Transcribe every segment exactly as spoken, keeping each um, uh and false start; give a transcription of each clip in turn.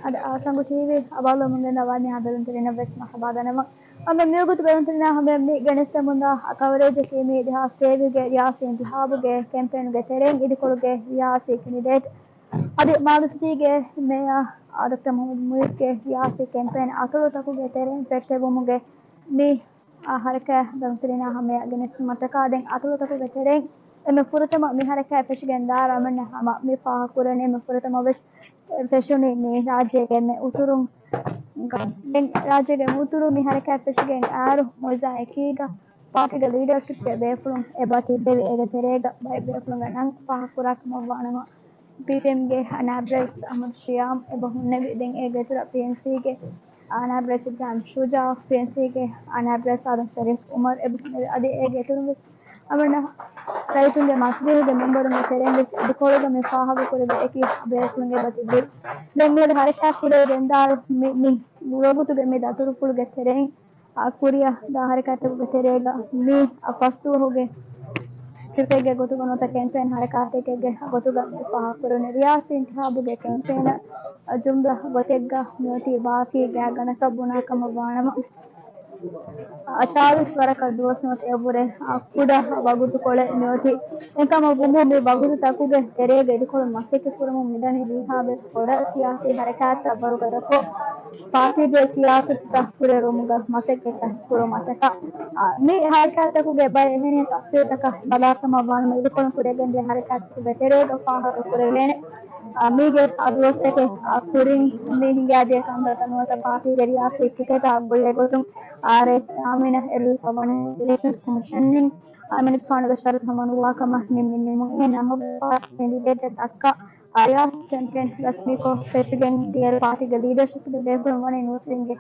އަދި އާ ސަނގު ޓީވީ އަބާލުމުންގެ ނަވާނި އާ ބެލުންތެރިނަށް ވެސް މަރުޙަބާ ދަންނަވަން. އަންނަ މިވަގުތު ބެލުންތެރިނާ ހަމަޔަށް މި ގެނެސްދެމުންދާ ކަވަރޭޖަކީ މި ދެހާސް ތޭވީސް ގެ ރިޔާސީ އިންތިހާބުގެ ކެމްޕޭނުގެ ތެރެއިން އިދިކޮޅުގެ ރިޔާސީ ކެންޑިޑޭޓް އަދި މާލެ ސިޓީގެ މޭޔާ ޑޮކްޓަރ މުޙައްމަދު މުއިއްޒުގެ ރިޔާސީ ކެމްޕޭން އަތޮޅުތަކުގެ ތެރެއިން ފެއްޓެވުމުގެ މި އާ ހަރަކާތް ބެލުންތެރިނާ ހަމަޔަށް ގެނެސްދިނުމަށްޓަކާ ދެން އަތޮޅުތަކުގެ ތެރެއިން އެންމެ ފުރަތަމަ މި ހަރަކާތް ފެށިގެން ދާއިރު އަމިއްލަ ހަމަ މި ފާހަގަކުރަނީ އެންމެ ފުރަތަމަ ވެސް ފެށުނީ މި ރާއްޖޭގެ އެންމެ އުތުރުން. ދެން ރާއްޖޭގެ އެންމެ އުތުރުން މި ހަރަކާތް ފެށިގެން އައިރު މުއިއްޒާ އެކީގަ ޕާޓީގެ ލީޑަރޝިޕްގެ ބޭފުޅުން އެބަ ތިއްބެވި. އޭގެ ތެރޭގަ ބައެއް ބޭފުޅުންގެ ނަން ފާހަގަކުރާކަމަށް ވާނަމަ، ޕީޕީއެމްގެ ނާއިބް ރައީސް އަޙްމަދު ޝިޔާމް އެބަ ހުންނެވި. ދެން އޭގެ އިތުރަށް ޕީއެންސީގެ ނާއިބް ރައީސް އިބްރާހިމް ޝުޖާ، ޕީއެންސީގެ ނާއިބް ރައީސް އާދަމް ޝަރީފް އުމަރު އެބަ ހުންނެވި. އަދި އޭގެ އިތުރުން ވެސް އަޅުގަނޑު ރައްޔިތުންގެ މަޖިލީހުގެ މެމްބަރުންގެ ތެރެއިން ވެސް އިދިކޮޅުގަ މި ފާހަގަކުރެވޭ އެކި ބޭފުޅުން އެބަ ތިއްބެވި. ދެން މިއަދު ހަރަކާތް ކުރެވިގެންދާއިރު މި، މި ވަގުތުގެ މި ދަތުރުފުޅުގެ ތެރެއިން އާ، ކުރިއަށް ދާ ހަރަކާތްތަކުގެ ތެރޭގަ މި އަ، ފަސް ދުވަހުގެ ޓްރިޕެއްގެ ގޮތުގަ ނުވަތަ ކެމްޕޭން ހަރަކާތްތަކެއްގެ ގޮތުގަ މި ފާހަގަކުރަނީ. ރިޔާސީ އިންތިހާބުގެ ކެމްޕޭނަށް ޖުމްލަ ގޮތެއްގަ މިއޮތީ ބާކީ ގާތްގަނޑަކަށް ބުނާ ކަމަށް ވާނަމަ، އަ، ސާޅީސް ވަރަކަށް ދުވަސް ނުވަތަ އެއަށްވުރެ އަ، ކުޑަ ވަގުތުކޮޅެއް މިއޮތީ. އެކަމަށް ވުމުން މި ވަގުތުތަކުގެ ތެރޭގަ އިދިކޮޅު މަސައްކަތް ކުރަމުން މިދަނީ ވީހާވެސް ބޮޑަށް ސިޔާސީ ހަރަކާތްތައް ވަރުގަދަކޮށް، ޕާޓީގެ ސިޔާސަތުތައް ކުރިއެރުވުމުގަ މަސައްކަތްތައް ކުރުމަށްޓަކާ. އާ، މި ހަރަކާތްތަކުގެ ބައެއް އެހެނިހެން ތަފްސީލްތަކަށް ބަލާކަމަށް ވާނަމަ، އިދިކޮޅުން ކުރިއަށް ގެންދިޔަ ހަރަކާތްތަކުގެ ތެރޭގަ ފާހަގަކުރެވޭނެ. އާ، މީގެ އަ، ދުވަސްތަކެއް އަ، ކުރިން މި ހިނގާދިޔަ ކަންތައްތައް ނުވަތަ ޕާޓީގެ ރިޔާސީ ޓިކެޓާ ގުޅޭ ގޮތުން އާރްއެސް އާމިނަށް އެރުވިފަ ވަނީ އިލެކްޝަންސް ކޮމިޝަންއިން އާމިނަ ފާނުގެ ޝަރުތު ހަމަނުވާ ކަމަށް ނިންމި ނިމުން. އެހެން ނަމަވެސް ފާހަގަ ކެންޑިޑޭޓެއް ދައްކާ އަޔާސް ކެމްޕޭން ރަސްމީކޮށް ފެށިގެން ދިޔައިރު ޕާޓީގެ ލީޑަރޝިޕްގެ ބޭފުޅުން ވަނީ ނޫސްވެރިންގެ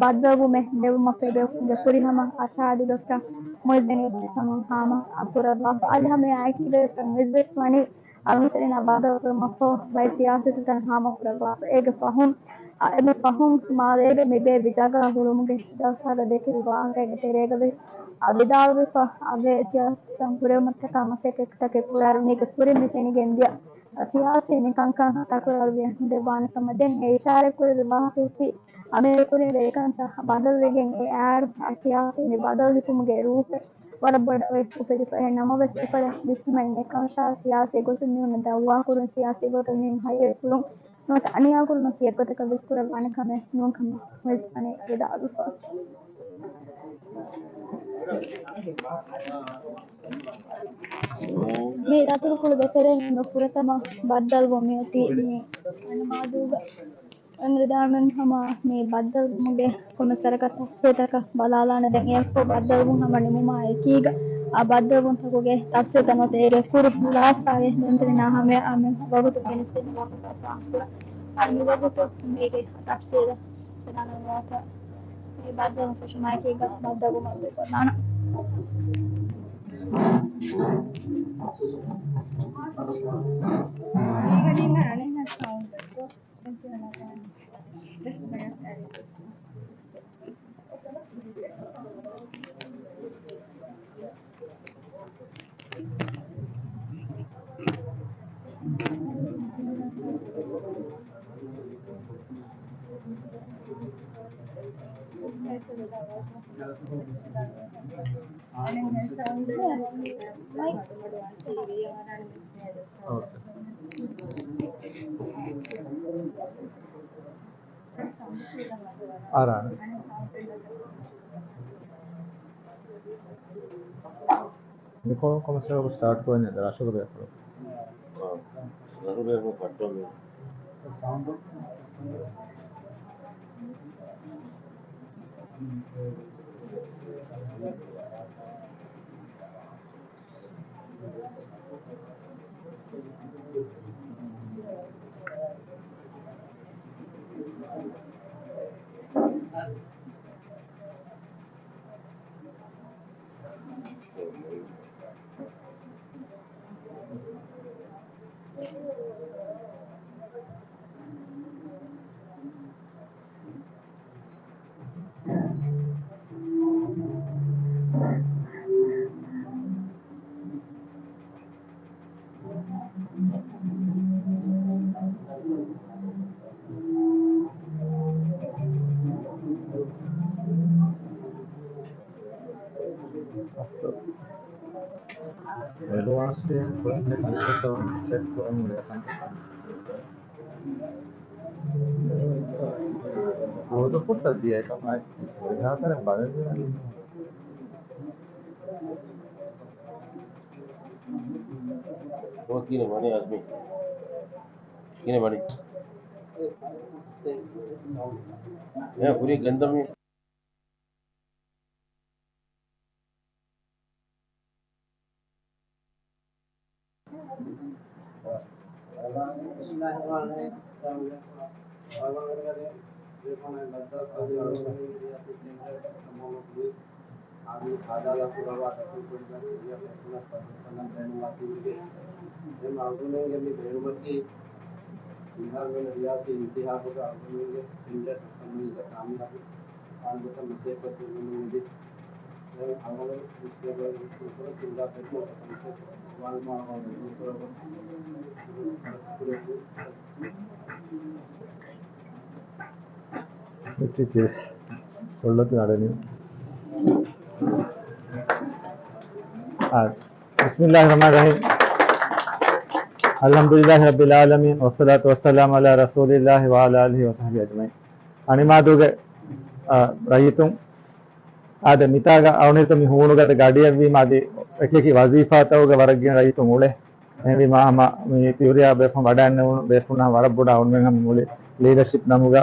ބައްދަލުވުމެއް ދެއްވުމަށް ފޭބޭފުޅުންގެ ފުރިހަމަ އަތާ އަދި ޑޮކްޓަރ މުއިއްޒު ދީނީ ކަމުން ހާމަ ކުރައްވާފަ. އަދި ހަމައެއާއެކީ ޑޮކްޓަރ މުއިއްޒު ވެސް ވަނީ އަލްމުސްރިން އަބާދަ ކުރުމަށްފަހު ބައެއް ސިޔާސީ ތަން ހާމަކުރައްވާފަ. އޭގެ ފަހުން، އަ، އެންމެ ފަހުން މާލޭގެ މި ބޭއްވި ޖަގަ ހުޅުމުގެ ޖަލްސާގަ ދެކެވި ވާހަކައިގެ ތެރޭގަ ވެސް، އަ، ވިދާޅުވެފަ، އަ، ބައެއް ސިޔާސީ ތަން ކުރެވުމަށްޓަކާ މަސައްކަތްތަކެއް ކުރާއިރު މީގެ ކުރިން މި ފެނިގެންދިޔަ ސިޔާސީ މި ކަންކަން ތަކުރާރުވެ ނުދެއްވާނެ ކަމަށް. ދެން އެ އިޝާރަތް ކުރެއްވި ވާހަކަޔަކީ، އަމިއްލަ ކުރިން ވެރިކަންތައް ބަދަލުވެގެން އެ އައިރު އަ، ސިޔާސީ މި ބަދަލު ހިފުމުގެ ރޫހެއް ވަރަށް ބޮޑަށް އޮތް އުފެދިފަ. އެހެން ނަމަވެސް، އެފަދަ އިޖްތިމާޢީ ނިކަންށާ ސިޔާސީ ގޮތުން މީހުންނަށް ދައުވާކުރުން، ސިޔާސީ ގޮތުން މީހުން ހައްޔަރުކުރުން ނުވަތަ އަނިޔާކުރުމަކީ އެއްގޮތަކަށް ވެސް ކުރައްވާނެ ކަމެއް ނޫން ކަމަށް މުއިއްޒު ވަނީ ވިދާޅުވެފަ. މި ދަތުރުފުޅުގެ ތެރެއިން ފުރަތަމަ ބައްދަލުވުން މިއޮތީ މި އަންމާދޫގަ. އަންރިދާމެން ހަމަ މި ބައްދަލުވުމުގެ ކޮންމެސް ވަރަކަށް ތަފްސީލްތަކަށް ބަލާލާނެ. ދެން އެއަށްފަހު ބައްދަލުވުން ހަމަ ނިމުމާ އެކީގަ، އާ ބައްދަލުވުންތަކުގެ ތަފްސީލްތައް ނުވަތަ އޭގެ ކުރު ޚުލާސާއެއް ބެލުންތެރިންނާ ހަމަޔަށް އަމިއްލަ ވަގުތު ގެނެސްދިނުމަށް ވާހަކަ ފާހަގަކުރަން. އާ މިވަގުތު މީގެ ތަފްސީލް ފެނާނަން ނުވަތަ މި ބައްދަލުވުން ފެށުމާ އެކީގަ ބައްދަލުވުމަށް ވެފަ ދާނަން. އަރާނެ. މިކޮޅުން ކޮމެސްޓަރ ސްޓާޓް ކުރަނީ ރަށުގެ ބޭފުޅުން. ރަށުގެ ބޭފުޅުން ކައްޓަން މި. އެޑްވާންސް ޓީމް ކުރަން ކަންތައްތައް ޗެކް ކުރަން އުޅޭ ކަންތައްތައް. ހޯދުފުށްތައް ދިޔަ އެކަމާއި ހުރިހާ ތަނެއް ބަލަން ޖެހޭނީ. ކިހިނެއް ވަނީ އަޒްމީ؟ ކިހިނެއް ވަނީ؟ އެ ކުރި ގެންދަމީ. އާދެ، އާދަލާކު ރަވާ ދަތުރުކޮށްގެން ކުރިޔަށް ފެށުނަސް ބައްދަލުކޮށްލަން ބޭނުންވާ ތީވެގެ، ދެން އަޅުގަނޑުމެންގެ މި ބޭނުމަކީ، މިހާރު ވަނަ ރިޔާސީ އިންތިހާބުގަ އަޅުގަނޑުމެންގެ ކެންޑިޑޭޓް އަސްހަމްދުލީ ކާމިޔާބު ފާންގޮތަށް މަސައްކަތް ކުރެވެން އެދި، ދެން އަޅުގަނޑު މިސްކޭބަލް ކުރަ ކިންޑާ ފެށުމަށް ކަމަށް ވާން މާ ވާން ދޫކުރައްވަ ކުރެއްވި. އެޗްއީޕީ ކޮށްލޮތި ނަޑެނި. އާ، بسم الله الرحمن الرحيم. الحمد لله رب العالمين، والصلاة والسلام على رسول الله وعلى آله وصحبه أجمعين. އަނިމާދޫގެ، އާ، ރައްޔިތުން، އާދެ، މިތާގަ އަޅުން ހިތު މި ހޫނުގަދަ ގަޑިއެއްވީމަ އަދި އެކިއެކި ވަޒީފާތަކުގެ ވަރަށް ގިނަ ރައްޔިތުން އުޅޭ. އެހެންވީމާ ހަމަ މި ތި ހުރިހާ ބޭފުން ވަޑައިންނެވުނު ބޭފުންނާ ވަރަށް ބޮޑަށް އަޅުމެން ހަމަ މުޅި ލީޑަޝިޕް ނަމުގަ،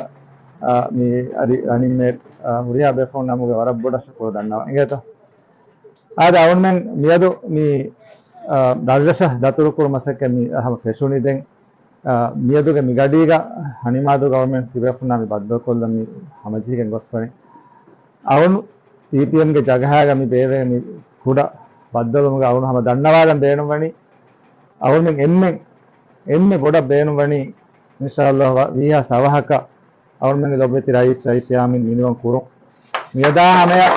އާ، މި އަދި ރަނިން މޭޓް، އާ، ހުރިހާ ބޭފުން ނަމުގަ ވަރަށް ބޮޑަށް ޝުކުރު ދަންނަވަން އިނގޭތޯ. އާދެ، އަޅުމެން މިއަދު މި، އާ، ދަށްރަށަށް ދަތުރުކުރު މަސައްކަތް މި ހަމަ ފެށުނީ ދެން، އާ، މިއަދުގެ މި ގަޑީގަ އަނިމާދޫގެ އަޅުމެން ތިބޭފުންނާ މި ބައްދަލުކޮށްލަން މި ހަމަޖެހިގެން ގޮސްފަނީ. އަޅުން ޕީޕީއެމްގެ ޖަގަހާގަ މި ބޭއްވޭ މި ކުޑަ ބައްދަލުވުމުގަ އަޅުން ހަމަ ދަންނަވާލަން ބޭނުންވަނީ، އަޅުމެން އެންމެން، އެންމެ ބޮޑަށް ބޭނުންވަނީ، އިންޝާﷲ، ވީހާވެސް އަވަހަކަށް އަޅުމެންގެ ލޮބުވެތި ރައީސް، ރައީސް ޔާމީން މިނިވަން ކުރުން. މިއަދާ ހަމަޔަށް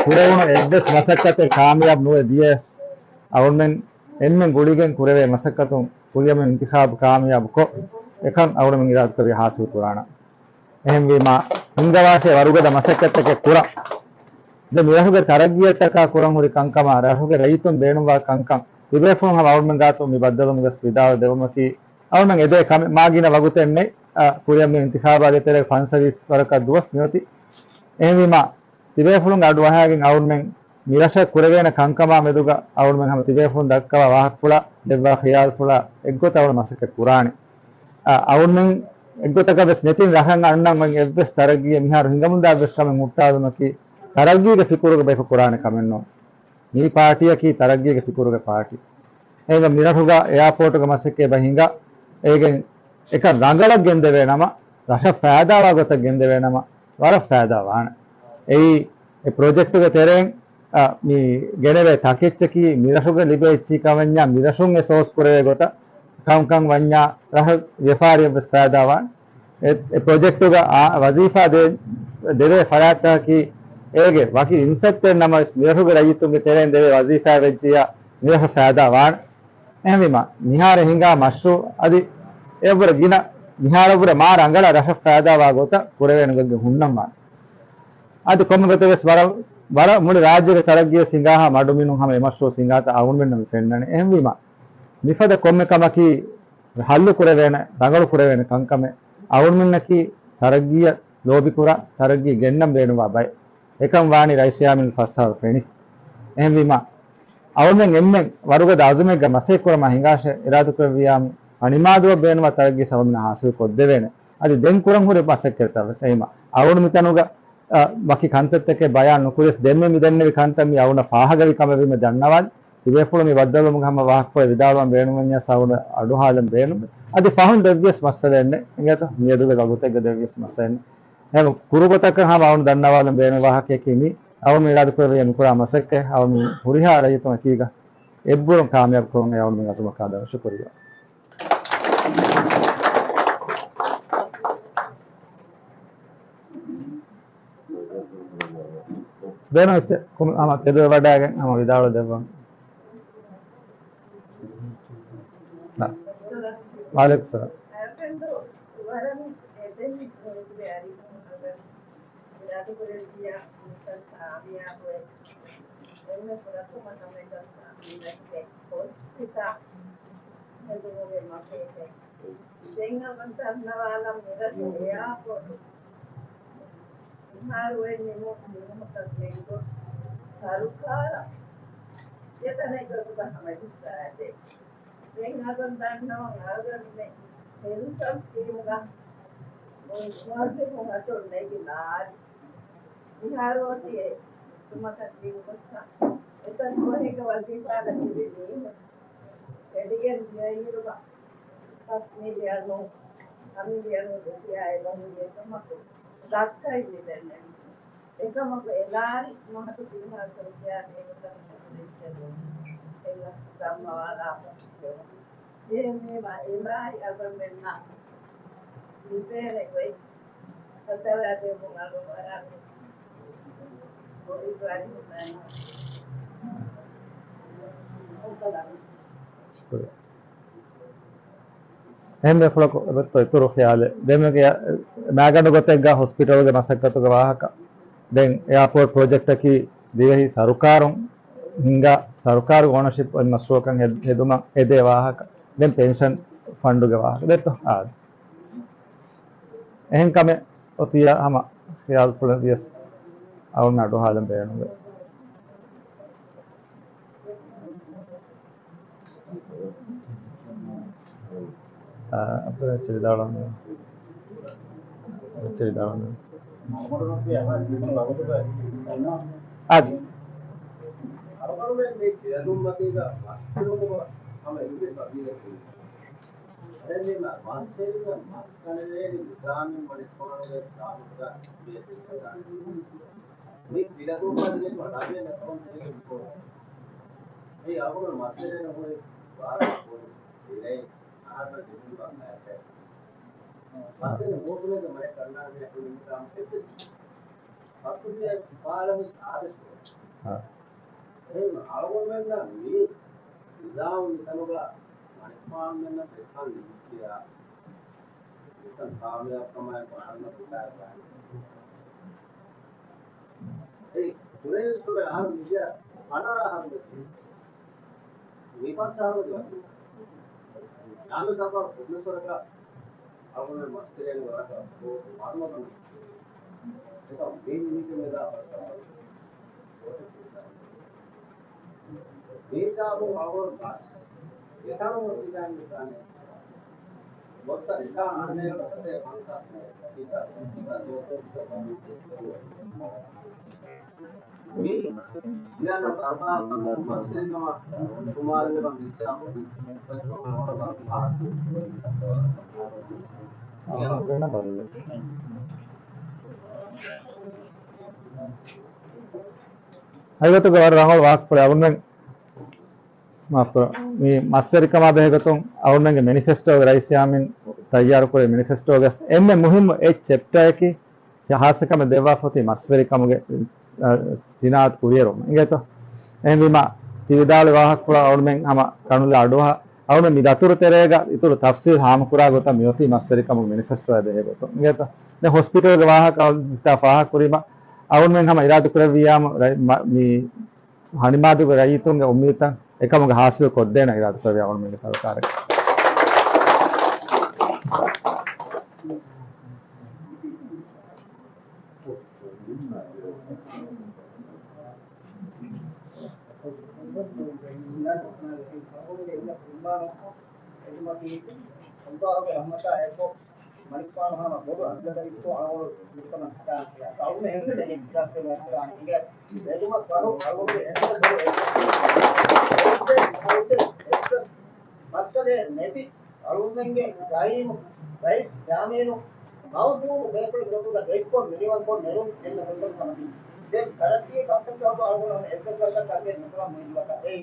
ކުރެވުނު އެއްވެސް މަސައްކަތެއް ކާމިޔާބު ނުވެ ދިޔަސް، އަޅުމެން އެންމެން ގުޅިގެން ކުރެވޭ މަސައްކަތުން ކުރިއަށް މި އިންތިޚާބު ކާމިޔާބުކޮށް، އެކަން އަޅުމެން އިރާދަކުރެއްވިޔާ ހާސިލް ކުރާނަން. އެހެންވީމާ، ހިންގަވާށޭ ވަރުގަދަ މަސައްކަތްތަކެއް ކުރަން. ދެން މިރަށުގެ ތަރައްގީއަށްޓަކާ ކުރަން ހުރި ކަންކަމާ، ރަށުގެ ރައްޔިތުން ބޭނުންވާ ކަންކަން، ތިބޭފުޅުން ހަމަ އަޅުމެން ގާތު މި ބައްދަލުވުމުގަސް ވިދާޅު ދެއްވުމަކީ، އަޅުމެން އެދޭ ކަމެއް. މާ ގިނަ ވަގުތެއް ނެތް، އަ، ކުރިއަށް މި އިންތިޚާބާގެ ތެރޭ ފަންސަވީސް ވަރަކަށް ދުވަސް މިއޮތީ. އެހެންވީމާ، ތިބޭފުޅުންގެ އަޑުއަހާގެން އަޅުމެން މި ރަށަށް ކުރެވޭނެ ކަންކަމާ މެދުގަ އަޅުމެން ހަމަ ތިބޭފުޅުން ދައްކަވާ ވާހަކަފުޅާ، ދެއްވާ ޚިޔާލުފުޅާ އެއްގޮތަށް އަޅުމެން މަސައްކަތް ކުރާނެ. އަ، އަޅުމެން އެއްގޮތަކަށް ވެސް ނެތިން ރަށަށް އަންނަން އޮތް އެއްވެސް ތަރައްގީއެއް މިހާރު ހިނގަމުންދާ އެއްވެސް ކަމެއް ހުއްޓާލުމަކީ، ތަރައްގީގެ ފިކުރުގަ ބައިކު ކުރާނެ ކަމެއް ނޫން. މި ޕާޓީއަކީ ތަރައްގީގެ ފިކުރުގެ ޕާޓީ. އޭގަ މިރަށުގަ އެއާޕޯޓުގެ މަސައްކަތް ބަ ހިނގާ، އޭގެން އެކަން ރަނގަޅަށް ގެންދެވޭ ނަމަ، ރަށަށް ފައިދާވާ ގޮތަށް ގެންދެވޭ ނަމަ، ވަރަށް ފައިދާ ވާނެ. އެއީ، އެ ޕްރޮޖެކްޓުގެ ތެރެއިން، އަ، މި ގެނެވޭ ތަކެއްޗަކީ މިރަށުގެ ލިބޭ އެއްޗިހި ކަމަންޏާ، މިރަށުން އެ ސޯސް ކުރެވޭ ގޮތަށް ކަންކަން ވަންޏާ، ރަށަށް ވިޔަފާރިއަށް ވެސް ފައިދާ ވާނެ. އެ، އެ ޕްރޮޖެކްޓުގަ އާ، ވަޒީފާ ދޭ، ދެވޭ ފަރާތްތަކަކީ އޭގެ ވަކި އިންސެޓްތެއް ނަމަވެސް، މިރަށުގެ ރައްޔިތުންގެ ތެރެއިން ދެވޭ ވަޒީފާއެއް ވެއްޖިއްޔާ، މިރަށަށް ފައިދާ ވާނެ. އެހެންވީމަ، މިހާރު ހިނގާ މަޝްރޫއު އަދި އެއަށްވުރެ ގިނަ، މިހާރަށްވުރެ މާ ރަނގަޅަށް ރަށަށް ފައިދާވާ ގޮތަށް ކުރެވޭނެ ގޮތްގެ ހުންނަން ވާނެ. އަދި ކޮންމެ ގޮތެއް ވެސް ވަރަށް، ވަރަށް މުޅި ރާއްޖޭގެ ތަރައްގީ ވެސް ހިނގާހާ މަޑުމިނުން ހަމަ އެ މަޝްރޫއު ހިނގާތާ އަޅުގަނޑުމެންނަށް މި ފެންނަނީ. އެހެންވީމަ، މިފަދަ ކޮންމެ ކަމަކީ ހައްލު ކުރެވޭނެ، ރަނގަޅު ކުރެވޭނެ ކަންކަމެއް. އަޅުގަނޑުމެންނަކީ ތަރައްގީއަށް ލޯބިކުރާ، ތަރައްގީ ގެންނަން ބޭނުންވާ ބައެއް. އެކަން ވާނީ ރައީސް ޔާމީން ފަސް އަހަރު ފެނިފަ. އެހެންވީމަ، އަޅުމެން އެންމެން ވަރުގަދަ އަޒުމެއްގަ މަސައްކަތް ކުރަމާ ހިނގާށޭ، އިރާދަކުރެއްވިއްޔާ އަނިމާދުއަށް ބޭނުންވާ ތަރައްގީ އަޅުމެންނަށް ހާސިލް ކޮށްދެވޭނެ. އަދި ދެން ކުރަން ހުރި މަސައްކަތްތައް ވެސް އެހީމަ، އަޅުގަނޑު މިތަނުގަ، އަ، ވަކި ކަންތައްތަކެއް ބަޔާން ނުކުރިޔަސް، ދެންމެ މި ދެންނެވި ކަންތައް މި އަޅުގަނޑަށް ފާހަގަވި ކަމެއްވީމަ ދަންނަވާލި. ތިބޭފުޅުން މި ބައްދަލުވުމުގަ ހަމަ ވާހަކަފުޅެއް ވިދާޅުވަން ބޭނުންވަންޏާ އަޅުގަނޑަށް އަޑުއަހާލަން ބޭނުން. އަދި ފަހުން ދެއްވިޔަސް މައްސަލައެއް ނެތް. އިނގޭތޯ؟ މިއަދުގެ ވަގުތެއްގަ ދެއްވިޔަސް މައްސަލައެއް ނެތް. އެހެން ކުރުގޮތަކަށް ހަމަ އަޅުގަނޑު ދަންނަވާލަން ބޭނުން ވާހަކަޔަކީ މި އަޅުގަނޑު އިރާދަކުރެއްވިޔާ މިކުރާ މަސައްކަތް އަޅުގަނޑު ހުރިހާ ރައްޔިތުން އެކީގަ އެއްބުރުން ކާމިޔާބު ކުރުން އެ އަޅުގަނޑު އަޒުމަކާ ދަރު. ޝުކުރިއްޔާ. ބޭނުން އެއްޗެއް ކުން ހަމަ ތެދުވެވަޑައިގެން ހަމަ ވިދާޅު ދެއްވަން. ވަޢަލައިކުމް ސަލާމް. އެންމެ ފުރަތަމަ ކަމެއް ގަންނަ މި މެޑިކެލް ހޮސްޕިޓަލް ހެދުމުގެ މަސައްކަތް. ދެން އަޅުގަނޑު ދަންނަވާލަން މިރަށު އެއާޕޯޓު މިހާރު އޮތް ނިމު-، ނިމުމަކަށް ގެންގޮސް ސަރުކާރަށް އެތަނެއް ގޮތުގަ ހަމަޖައްސާދޭ. ދެން އަޅުގަނޑު ދަންނަވަން އަޅުގަނޑުމެން ހެލްތު ސްކީމުގަ މުވައްޒަފުން އަތުން ނެގި ލާރި. މިހާރު އޮތީ އެ ހިދުމަތަށް ގެންގޮސްފަ އެތައް ކޮހެއްގަ ވަޒީފާގަ ތިބި މީހުން ފެށިގެން ދިޔައިރުގަ ފަސް މިލިއަނު، ހަ މިލިއަނު ރުފިޔާއެއް ވަނީ އެކަމަކު ދައްކައި މިދެންނެވި. އެކަމަކު އެ ލާރި މަހަކު ތިން ހާސަ ރުފިޔާ ދޭން ކަމަށް އެކުލެވި އެއްލަ ދަންނަވާލާފަ. އެހެންވީމަ އެ ލާރި އަޅުގަނޑުމެންނަށް ލިބޭނެ ގޮތް ހަދާދޭން އަޅުގަނޑު ވަރަށް އުއްމީދުވެރި ހުންނާނެ. ޝުކުރިއްޔާ. އެހެން ބޭފުޅަކު އެބައްތޯ އިތުރު ޚިޔާލެއް ދެމެގެ މާގަނޑު ގޮތެއްގަ ހޮސްޕިޓަލްގެ މަސައްކަތުގެ ވާހަކަ. ދެން އެއާޕޯޓް ޕްރޮޖެކްޓަކީ ދިވެހި ސަރުކާރުން ހިންގާ، ސަރުކާރުގެ އޯނަޝިޕް އޮތް މަޝްރޫއަކަށް ހެދ-، ހެދުމަށް އެދޭ ވާހަކަ. ދެން ޕެންޝަން ފަންޑުގެ ވާހަކަ ދެއްތޯ؟ އާދެ. އެހެން ކަމެއް އޮތިއްޔާ ހަމަ ޚިޔާލުފުޅެއް ވިޔަސް އަޅުން އަޑުއަހާލަން ބޭނުންވޭ. އާ، އަބްދުލް އެއްޗެއް ވިދާޅުވަން. އެއްޗެއް ވިދާޅުވަން. އާދެ. ދެން މަސްވެރިންނަށް މަސް ކަނެވޭނެ ނިޒާމެއް މަނިކުފާނުގެ ސާބުތައް މި ފިލަދޫފަދިނެއް ވަޑާގެން އެކަމަށް ތެރޭގަ މިކޮޅު. އެއީ އަޅުގަނޑު މަސްވެރިންނަށް ހުރި ވާހަކަ ބޮޑު ރިލެއެއް އަހަރުމެން ދިނުން ބައްލައެކޭ. މަސްވެރިން މޫސުމެއްގެ މަނެއް ކަންނާނެ އެކު ނިމިތާ މަސްވެރި ފަސުގެ ބާލަމި ސާދަ ކުރުން. އާ. އެހެން އަޅުގަނޑުމެންނަށް މި ނިޒާމު މިތަނުގަ މަނިކުފާނުމެންނަށް ދެއްކަން ނިމިއްޖެޔާ، މިތަން ކާމިޔާބުކަމާއެކު އަހަރުމެން ހުށަހަޅަން. އެއީ، ކުރެންސުރެ އަހަރު މިދިޔަ ފަނަރަ އަހަރު މި ފަސް އަހަރު މި ވަކި. ޖާމި ސަރުކާރު ކުރެންސުރަކަށް އަޅުގަނޑު މަސްތެރޭން ވަރަކަށް ބޯ މަރުމަގަނު. އެކަމް މީ މީހުން މެދާ ބައްދަވާ. މީސާބު އަވަރު ބަސް އެތަނު މަސް ސިދާން ނިކާނެ. ބޮއްސަ ނިކާ އަންނޭ ބަސަތޭ ފަންސާސް މޭ. ހިތަށް ހިތަށް ދޯތެ ހިތަށް ބަންދު. ހަގީގަތުގަ ވަރަށް ރަނގަޅު ވާހަކަފުޅެއް އަޅުގަނޑުމެން، މާފުކުރަ، މި މަސްވެރިކަމާ ބެހޭގޮތުން އަޅުގަނޑުމެންގެ މެނިފެސްޓޯގެ ރައީސް ޔާމީން ތައްޔާރުކުރި މެނިފެސްޓޯގެ އެންމެ މުހިއްމު އެއް ޗެޕްޓަރއަކީ ޚާއްސަ ކަމެއް ދެއްވާފަ އޮތީ މަސްވެރިކަމުގެ، އަ، ސިނާއަތު ކުރިއެރުވުމަށް އިނގޭތޯ. އެހެންވީމަ، ތި ވިދާޅުވި ވާހަކަފުޅަށް އަޅުމެން ހަމަ ކަނުލާ އަޑުއަހާ، އަޅުމެން މި ދަތުރު ތެރޭގަ އިތުރު ތަފްސީލް ހާމަކުރާ ގޮތަށް މިއޮތީ މަސްވެރިކަމުގެ މެނިފެސްޓޯއާ ބެހޭ ގޮތުން އިނގޭތޯ. ދެން ހޮސްޕިޓަލްގެ ވާހަކަ އަޅު-، މިތާ ފާހަގަކުރީމަ، އަޅުމެން ހަމަ އިރާދަކުރެއްވިއްޔާމު ރައި-، މަ-، މި ހަނިމާދުގެ ރައްޔިތުންގެ އުއްމީދުތައް އެކަމުގަ ހާސިލް ކޮށްދޭނަ އިރާދަކުރެއްވި އަޅުމެންގެ ސަރުކާރަކީ. މަނިކުފާނު ހަމަ ބޮޑު އަދަދަށް އިއްތު އަޅުގަނޑު މިކަމަށް ހިތާނެ ކިޔާ. އަޅުގަނޑު އެންމެ ދެނެ ކިޔާ ކުރިމަތިކާން އިނގޭ. ވެލުމަށް ވަރު އަޅުގަނޑު އެންމެ ބޮޑު އެއްވެސް މައްސަލައެއް ނެތި. އަޅުގަނޑުމެންގެ ޒައީމު، ރައީސް ޔާމީނު މައުޒޫނު ބޭފުޅެއް ގޮތުގަ ދޮތްކޮށް މިނިވަންކޮށް ނެރުން އެންމެ ގޮތުން ކަމަކީ. ދެން ތަރައްގީ ކަންކަން ކަމަކު އަޅުގަނޑު އެއްވެސް ވަރަކަށް ތަރައްގީ ނުކުރާ މުއިއްޒުވަކަށް އެއީ.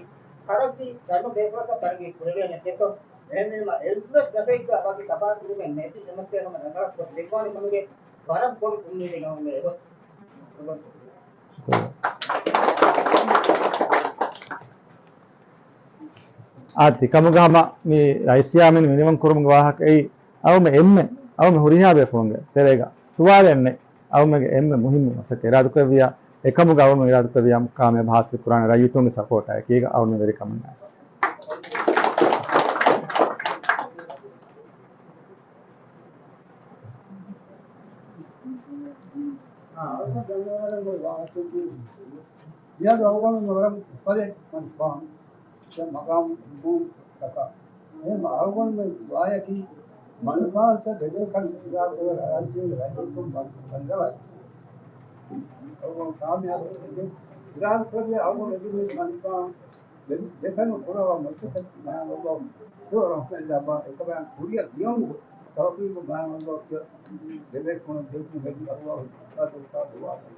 ތަރައްގީ ގަނޑު ބޭފުޅަކަށް ތަރައްގީ ކުރެވޭނެ ދެކޮށް. އެހެންވީމަ، އެއްވެސް ގަސްއެއްގަ ވަކި ތަފާތުވުމެއް ނެތި އެމްއެސްކޭ ހަމަ ރަނގަޅަށް ކޮށް ދެއްވާނެ ކަމުގެ ވަރަށް ބޮޑު އުއްމީދެއް އަޅުގަނޑުމެން އެބަ. އާ، ތިކަމުގަ ހަމަ މި ރައީސް ޔާމީން މިނިވަން ކުރުމުގެ ވާހަކަ އެއީ، އަޅުމެ އެންމެ، އަޅުމެ ހުރިހާ ބޭފުޅުންގެ ތެރޭގަ ސުވާލެއް ނެތް. އަޅުމެގެ އެންމެ މުހިއްމު މަސައްކަތް އިރާދަކުރެއްވިއްޔާ، އެކަމުގަ އަޅުގަނޑު އިރާދަކުރެއްވިޔާ ކާމިޔާބު ހާސިލް ކުރާނެ ރައްޔިތުންގެ ސަޕޯޓާ އެކީގަ އަޅުގަނޑު ވެރިކަމުން އައިސް. މިއަދު އަޅުގަނޑު ވަރަށް އުފަލެއް މަނިކުފާނު ދެން މަގާމު ނުބުވުން ތަކާ. އެހެން އަޅުގަނޑުމެން ދުޢާއަކީ މަނިކުފާނު ދެބޭ ކަން އިރާދަކުރެއްވިޔާ ރައްޔިތުންގެ ރައްޔިތުން ބަންދަވައި. އަޅުގަނޑު ކާމިޔާބު ވެގެން އިރާދަކުރެއްވިޔާ އަޅުގަނޑު އެދި މަނިކުފާނު ދެ-، ދެކަނު ކުރަވާ މަސައްކަތް މާތް ﷲ ދުވަ ރަޙްމަތް ލައްވާ އެކަމާ ކުރިއަށް ދިޔުމުގެ ތައުފީޤު މާތް ﷲ ދެބޭ ކުރަން ދެއްވުމެއް ﷲ އަޅުގަނޑު ވާހަކަ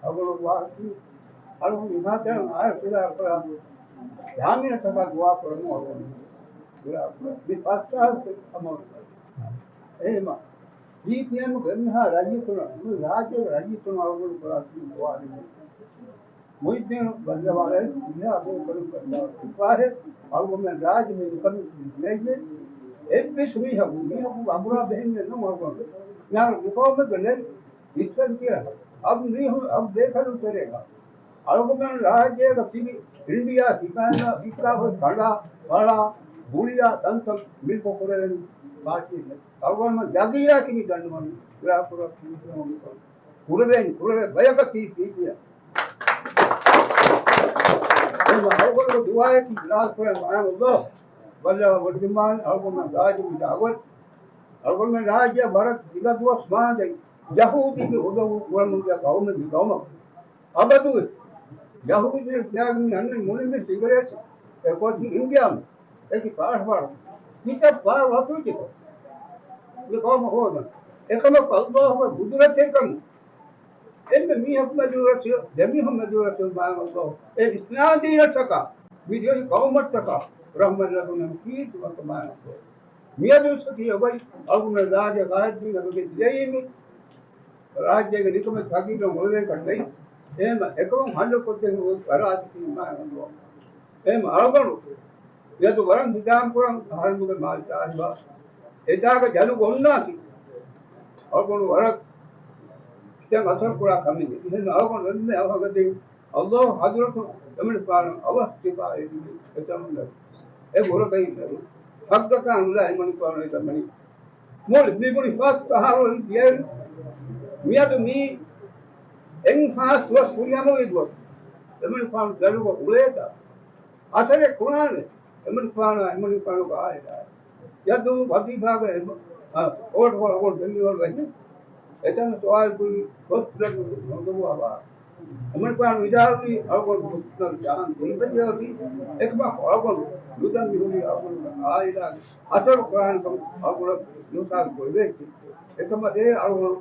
އަޅުގަނޑު ވާހަކަ އަޅުގަނޑު މިހާތަނަށް އާ ފިލާ ކުރާ ޖާމިޢަތަކާ ދުޢާ ކުރަމުން އަޅުގަނޑު ފިލާ ކުރާ. މި ފަސް އަހަރު އަމަލު ކުރޭ. އެހެންމަ ދީޕީއެމްގެ އެންމެހާ ރައްޔިތުން، މި ރާއްޖޭގެ ރައްޔިތުން އަޅުގަނޑު ކުރާ ދުޢާ މުހިއްދީނު ބައްލަވާލައި ދުނިޔާ ބޭކަލުން ކަންތާ އުފާހެ އަޅުގަނޑުމެން ރާއްޖެ މި ނިކަމެއް ނޭނގެ އެއްވެސް މީހަކު، މީހަކު އަބުރާ ބެހެންޏެއް ނޫން އަޅުގަނޑު. މިހާރު މި ޤައުމެއްގަ ނެތް އިސްކަން ކިޔާ އަބު މީހުން އަބު ބޭކަލުން ތެރޭގަ އަޅުގަނޑުމެން ރާއްޖޭގަ ތިބި އިންޑިއާ ސިކާންދާ ހިއްކާ ހޮތް ކަނޑާ، ފަޅާ، ގުޅިޔާ ތަންތަން މިލްކު ކުރެވެން ޕާޓީ ނެތް. އަޅުގަނޑުމެން ޔަގީނާ ތިބި ދަންނަވަން އިރާ ކުރަ ކުރެވޭނީ ކުރެވޭ ބަޔަކަށް ތީ ތީ ތިޔަ. އެހެން އަޅުގަނޑު ދުޢާއަކީ އިރާދަ ކުރޭ މާތް ﷲ ބައްލަވާ ވޮޑިގެންވާނެ އަޅުގަނޑުމެން ރާއްޖެ މި ދާގޮތް. އަޅުގަނޑުމެން ރާއްޖެ ވަރަށް ގިނަ ދުވަސް މާނދައި ޔަހޫދީގެ ހުލަވު ކުރަމުންދިޔަ ޤައުމެއް މި ޤައުމަށް. އަބަދުވެސް ޔަހޫދީން ކިޔާގެން އަންނަނީ މުޅިން ސިގަރޭޓް އެ ކޮޓީ އިންޑިއާމެ. އެކި ފާޑު ފާޑު. ކިތައް ފާޑު ވަތުވެއްޖެކޮ. މި ޤައުމަށް ހޯދަން. އެކަމަކު ﷲ ގެ ޤުދުރަތެއް ކަމު. އެންމެ މީހަކު މެދުވެރަށް، ދެމީހުން މެދުވެރަށް މާތް ﷲ. އެ އިސްނާދީނަށްޓަކާ، މި ދިވެހި ޤައުމަށްޓަކާ، ރަޙްމަތް ލަބުނަމު ކީރިތި މަޤާމާ ﷲ. މިއަދު ސަތީ އޮބައި އަޅުގަނޑު ރާއްޖެ ގާތްދީނަށް ވެގެން ދިޔައީމެ. ރާއްޖޭގެ ނިކަމެތި ފަގީރުން އޮޅުވޭކަށް ނެތް. އެހެން އެކަމުން ހައްލު ކޮށްދޭން އޮތް އަރާދިފީ މާތް ﷲ. އެހެން އަޅުގަނޑު މިއަދު ވަރަށް ހިތާމަކުރަން އަހަރެންގެ މާލެ ތާހިބާ އެތާގަ ޖަލު ގޮންނާތީ. އަޅުގަނޑު ވަރަށް ކިތަން އަސަރު ކުރާ ކަމެއް. އެހެން އަޅުގަނޑު އެންމެ އަވަހަކަށް ދިން ﷲ ޙަޟްރަތު އެމަނިކުފާނަށް އަވަހަށް ޝިފާ އެދިގެން އެތަނުން އެ ބުރަކައިން ހައްގަކާ ނުލާ އެމަނިކުފާނު އެތަން މަނި. މުޅި މި ބުނި ފަސް ފަހަރު ދިޔައިރު މިއަދު މީ އެއްހާސް ދުވަސް ކުރިއަމުވި ދުވަސް އެމަނިކުފާނު ޖަލުގަ އުޅޭތާ އަސަރެއް ކުރާނެ އެމަނިކުފާނާ އެމަނިކުފާނުގެ އާއިލާއަށް. ޔަދު ވަޒީފާގެ އެ-، އާ، އޯޓް ހޮޅަގަނޑު ދެންމިވަން ވެހި އެތަން ސުވާލު ކުރި ހޮސްޕިޓަލް ނުދުވާ ވާ. އެމަނިކުފާނު ވިދާޅުވީ އަޅުގަނޑު ހޮސްޕިޓަލް ޖަހަން ދެން ބަޖައި އޮތީ އެކަމަކު އަޅުގަނޑު ނުދަން މިހުރީ އަޅުގަނޑުގެ އާއިލާގެ އަސަރު ކުރާނެކަން އަޅުގަނޑަށް އިހުސާސް ކުރެވޭތީ. އެކަމަށޭ އަޅުގަނޑު